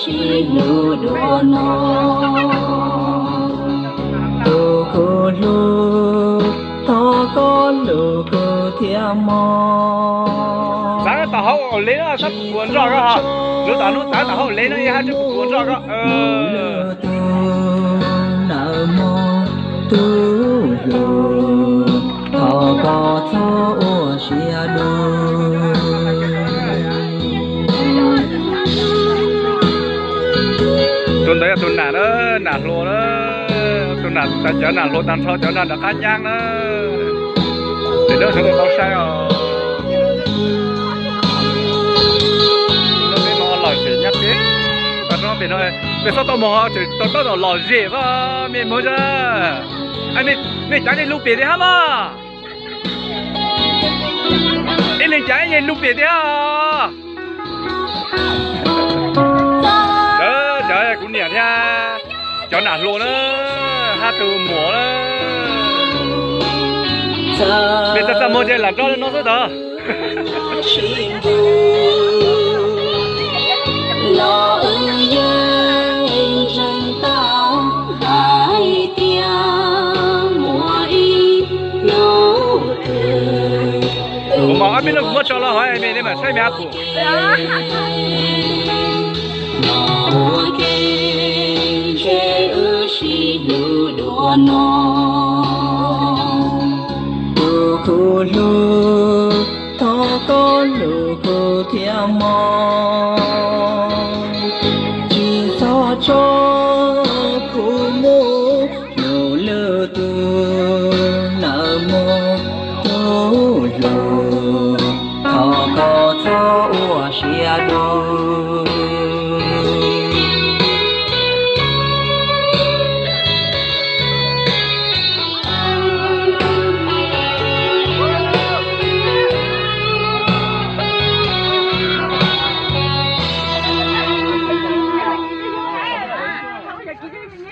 Sib hlub dua no, tus koj hlub, thov koj hlub kuv thiab mog. Txav tau hauv ua le no, txav puas puas nroj ko. Lub tom hnub txav tau hauv ua le no, yog hab tsis puas puas nroj ko. Tus nawb mog, tus hlub, thov koj txhob ua siab dua. Tus ntawd yog tus nam na, nam hluas na. Tus nam, cov nam hluas tag nrho cov nrog nram qab nyab na. Ces dawb sawv daws tau saib os. Peb no lom zem nyab peb, peb no, peb txhob tau mus ho tseem tau tab tom lom zem xwb me Hmoob Zab. Mej cav nej lub pem tiag hab mog. Ib leeg cav ib leeg lub pem tiag hab. Cov, cov kuv niam thiab cov nam hluas na, hab tus muam na. Mej txaj txaj muag ces lam nroj li no xwb tod. Los wb yeej ntseeg tau hais tias muaj ib hnub twg. Kuv mam ob peb hnub kuv muab tso los hov mej, nej mam saib mej ab pum. Ua ke ntshe wb sib hlub dua no. Tus koj hlub, thov koj hlub kuv thiab mog. Tsis txhob tso kuv mus hlub lwm tus nawb mog, tus hlub, thov koj txhob ua siab dua.